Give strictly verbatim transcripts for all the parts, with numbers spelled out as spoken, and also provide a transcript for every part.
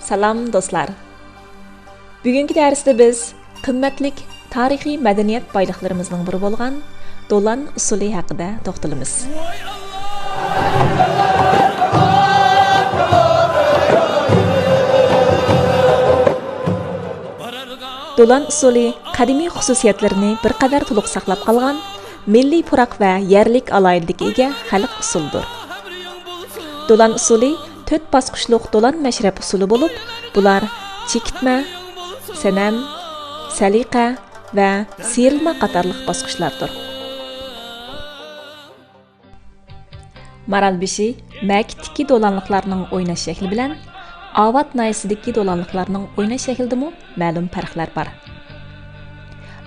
سالام دوستلار! بۈگۈنكى دەرستە بىز قىممەتلىك تارىخىي مەدەنىيەت بايلىقلىرىمىزنىڭ بىرى بولغان دولان ئۇسسۇلى ھەققىدە توختىلىمىز. دولان ئۇسسۇلى قەدىمىي خۇسۇسىيەتلىرىنى بىر قەدەر تولۇق ساقلاپ قالغان مىللىي پۇراق ۋە يەرلىك ئالاھىدىلىككە ئىگە خەلق ئۇسسۇلىدۇر. دولان ئۇسسۇلى تۆت باسقۇچلۇق دولان مەشرەپ ئۇسسۇلى بولۇپ، بۇلار چېكىتمە، سەنەم، سەلىقە ۋە سىيرىلما قاتارلىق باسقۇچلاردۇر. مارالبېشى، مەكىتتىكى دولانلىقلارنىڭ ئويناش شەكلى بىلەن ئاۋات ناھىيەسىدىكى دولانلىقلارنىڭ ئويناش شەكلىدىمۇ مەلۇم پەرقلەر بار.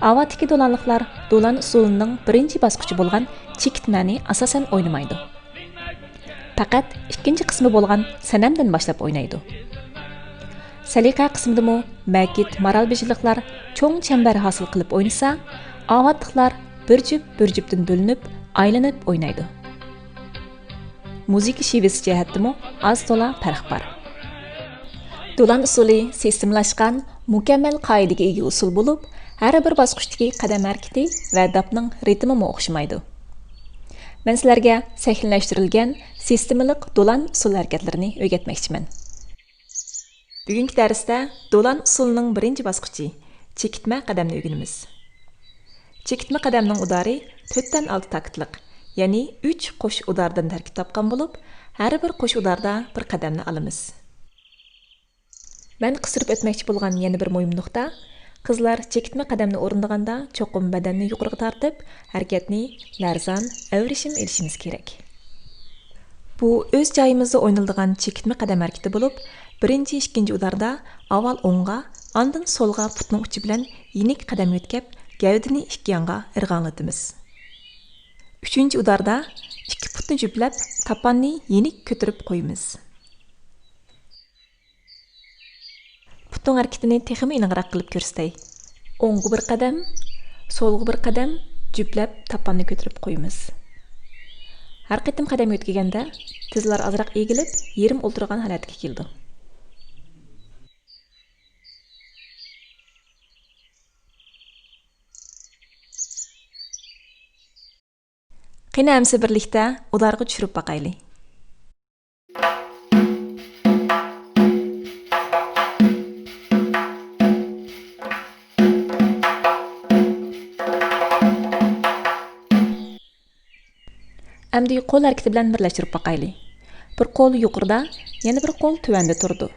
ئاۋاتتىكى دولانلىقلار دولان ئۇسسۇلىنىڭ بىرىنچى باسقۇچى بولغان چېكىتمەنى ئاساسەن ئوينىمايدۇ. پەقەت ئىككىنچى قىسمى بولغان سەنەمدىن باشلاپ ئوينايدۇ. سەلىقە قىسمىدىمۇ مەكىت مارالبېشىلىقلار چوڭ چەمبەر ھاسىل قىلىپ ئوينىسا، ئاۋاتلىقلار بىر جۈپ بىر جۈپتىن بۆلۈنۈپ، ئايلىنىپ ئوينايدۇ. مۇزىكا شېۋىسى جەھەتتىمۇ ئاز-تولا پەرق بار. دولان ئۇسسۇلى سىستېمىلاشقان، مۇكەممەل قائىدىگە ئىگە ئۇسسۇل بولۇپ، ھەر بىر باسقۇچتىكى قەدەم ھەرىكىتى ۋە داپنىڭ رىتىمىمۇ ئوخشىمايدۇ. مەن سىلەرگە سەھنىلەشتۈرۈلگەن سىستېمىلىق دولان ئۇسسۇل ھەرىكەتلىرىنى ئۆگەتمەكچىمەن. بۈگۈنكى دەرستە دولان ئۇسسۇلىنىڭ بىرىنچى باسقۇچى، چېكىتمە قەدەمنى ئۆگىنىمىز. چېكىتمە قەدەمنىڭ ئۇدارى تۆتتىن ئالتە تاكتلىق، يەنى ئۈچ قوش ئۇداردىن تەركىب تاپقان بولۇپ، ھەر بىر قوش ئۇداردا بىر قەدەمنى ئالىمىز. مەن قىستۇرۇپ ئۆتمەكچى بولغان يەنە بىر مۇھىم نۇقتا، قىزلار چېكىتمە قەدەمنى ئورۇندىغاندا چوقۇم بەدەننى يۇقىرىغا تارتىپ، ھەرىكەتنى لەرزان، ئەۋرىشىم ئېلىشىمىز كېرەك. بۇ ئۆز جايىمىزدا ئوينىلىدىغان چېكىتمە قەدەم ھەرىكىتى بولۇپ، بىرىنچى، ئىككىنچى ئۇداردا ئاۋۋال ئوڭغا، ئاندىن سولغا پۇتنىڭ ئۇچى بىلەن يېنىك قەدەم يۆتكەپ، گەۋدىنى ئىككى يانغا ئىرغاڭلىتىمىز. ئۈچىنچى ئۇداردا ئىككى پۇتنى جۈپلەپ، تاپاننى يېنىك كۆتۈرۈپ قويىمىز. پۇتنىڭ ھەرىكىتىنى تېخىمۇ ئېنىقراق قىلىپ كۆرسىتەي. ئوڭغا بىر قەدەم، سولغا بىر قەدەم، جۈپلەپ تاپاننى كۆتۈرۈپ قويىمىز. ھەر قېتىم قەدەم يۆتكىگەندە، تىزلار ئازراق ئېگىلىپ، يېرىم ئولتۇرغان ھالەتكە كېلىدۇ. قېنى ئەمسە بىرلىكتە ئۇدارغا چۈشۈرۈپ باقايلى. ئەمدى قول ھەرىكىتى بىلەن بىرلەشتۈرۈپ باقايلى. بىر قول يۇقىرىدا، يەنە بىر قول تۆۋەندە تۇرىدۇ.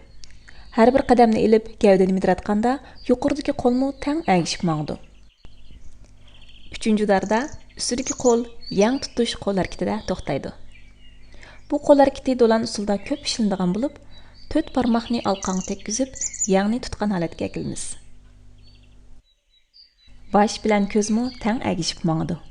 ھەر بىر قەدەمنى ئېلىپ، گەۋدىنى مىدىراتقاندا، يۇقىرىدىكى قولمۇ تەڭ ئەگىشىپ ماڭىدۇ. ئۈچىنچى ئۇداردا ئۈستىدىكى قول يەڭ تۇتۇش قول ھەرىكىتىدە توختايدۇ. بۇ قول ھەرىكىتى دولان ئۇسسۇلىدا كۆپ ئىشلىنىدىغان بولۇپ، تۆت بارماقنى ئالقاڭغا تەگكۈزۈپ، يەڭنى تۇتقان ھالەتكە ئەكېلىمىز. باش بىلەن كۆزمۇ تەڭ ئەگىشىپ ماڭىدۇ.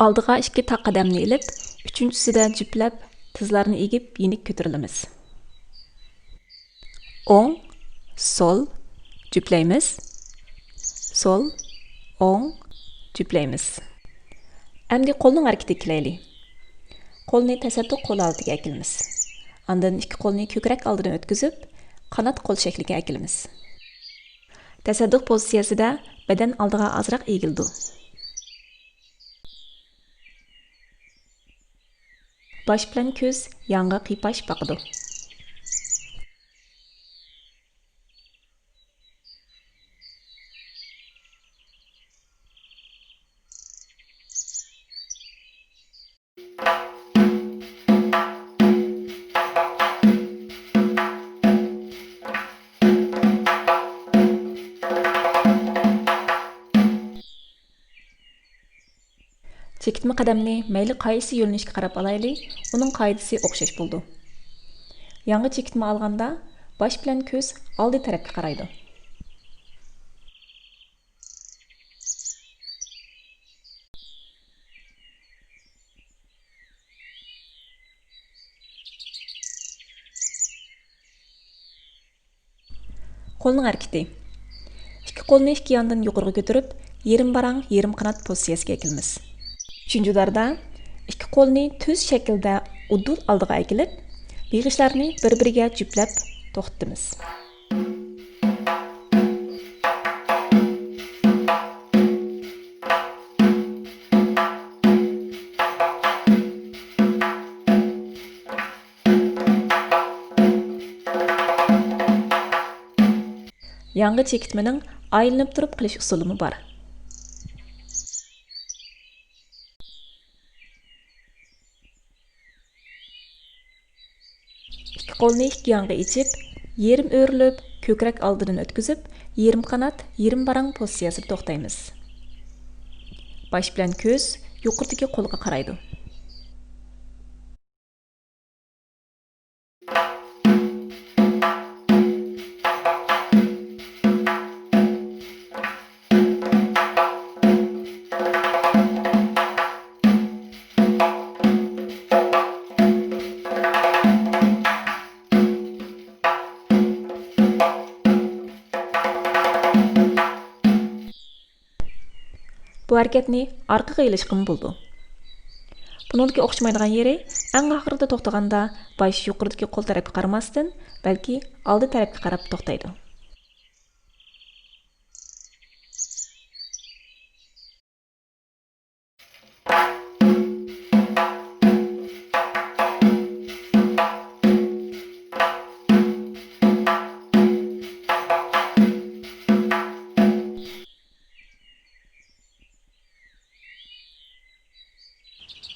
ئالدىغا ئىككى تاق قەدەمنى ئېلىپ، ئۈچىنچىسىدە جۈپلەپ، تىزلارنى ئېگىپ، يېنىك كۆتۈرۈلىمىز. ئوڭ، سول، جۈپلەيمىز. سول، ئوڭ، جۈپلەيمىز. ئەمدى قولنىڭ ھەرىكىتىگە كېلەيلى. قولنى تەسەددۇق قول ھالىتىگە ئەكېلىمىز. ئاندىن ئىككى قولنى كۆكرەك ئالدىدىن ئۆتكۈزۈپ، قانات قول شەكلىگە ئەكېلىمىز. تەسەددۇق پوزىتسىيەسىدە بەدەن ئالدىغا ئازراق ئېگىلىدۇ. باش بىلەن كۆز يانغا قىيپاش باقىدۇ. چېكىتمە قەدەمنى مەيلى قايسى يۆنىلىشكە قاراپ ئالايلى، ئۇنىڭ قائىدىسى ئوخشاش بولىدۇ. يانغا چېكىتمە ئالغاندا، باش بىلەن كۆز ئالدى تەرەپكە قارايدۇ. قولنىڭ ھەرىكىتى. ئىككى قولنى ئىككى ياندىن يۇقىرىغا كۆتۈرۈپ، يېرىم باراڭ، يېرىم قانات پوزىتسىيەسىگە ئەكېلىمىز. ئۈچىنچى ئۇداردا ئىككى قولنى تۈز شەكىلدە ئۇدۇل ئالدىغا ئەكېلىپ، بېغىشلارنى بىر-بىرىگە جۈپلەپ توختىتىمىز. يانغا چېكىتمىنىڭ ئايلىنىپ تۇرۇپ قىلىش ئۇسۇلىمۇ بار. ئىككى قولنى ئىككى يانغا ئېچىپ، يېرىم ئۆرۈلۈپ، كۆكرەك ئالدىدىن ئۆتكۈزۈپ، يېرىم قانات، يېرىم باراڭ پوزىتسىيەسىدە توختايمىز. باش بىلەن كۆز يۇقىرىدىكى قولغا قارايدۇ. بۇ ھەرىكەتنى ئارقىغا ئېلىشقىمۇ بولىدۇ. بۇنىڭدىكى ئوخشىمايدىغان يېرى، ئەڭ ئاخىرىدا توختىغاندا باش يۇقىرىدىكى قول تەرەپكە قارىماستىن، بەلكى ئالدى تەرەپكە قاراپ توختايدۇ.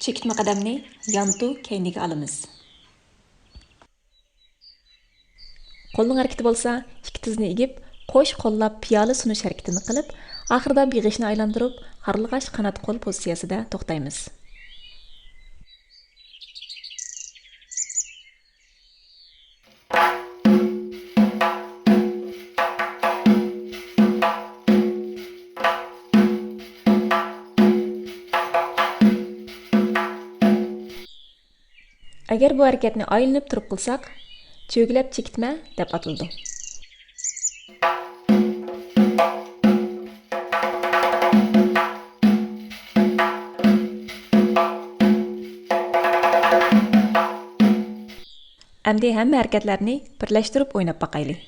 چېكىتمە قەدەمنى يانتۇ كەينىگە ئالىمىز. قولنىڭ ھەرىكىتى بولسا ئىككى تىزنى ئېگىپ، قوش قوللاپ پىيالە سۇنۇش ھەرىكىتىنى قىلىپ، ئاخىرىدا بېغىشنى ئايلاندۇرۇپ، قارلىغاچ قانات قول پوزىتسىيەسىدە توختايمىز. ئەگەر بۇ ھەرىكەتنى ئايلىنىپ تۇرۇپ قىلساق، چۆگىلەپ چېكىتمە دەپ ئاتىلىدۇ. ئەمدى ھەممە ھەرىكەتلەرنى بىرلەشتۈرۈپ ئويناپ باقايلى.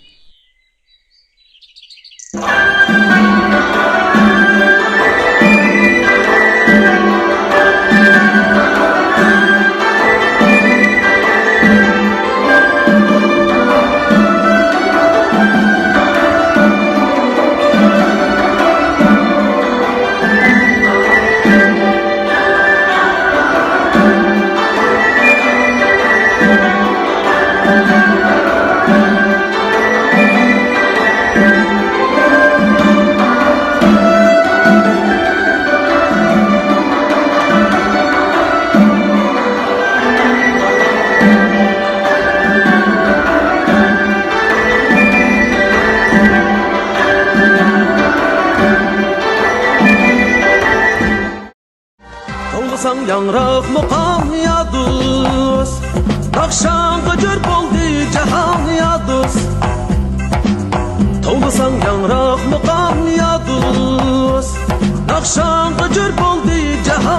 توۋلىساڭ ياڭراق مۇقام يا دوست، ناخشاڭغا جۆر بولدى جاھان يا دوست. توۋلىساڭ ياڭراق مۇقام يا دوست، ناخشاڭغا جۆر بولدى جاھان.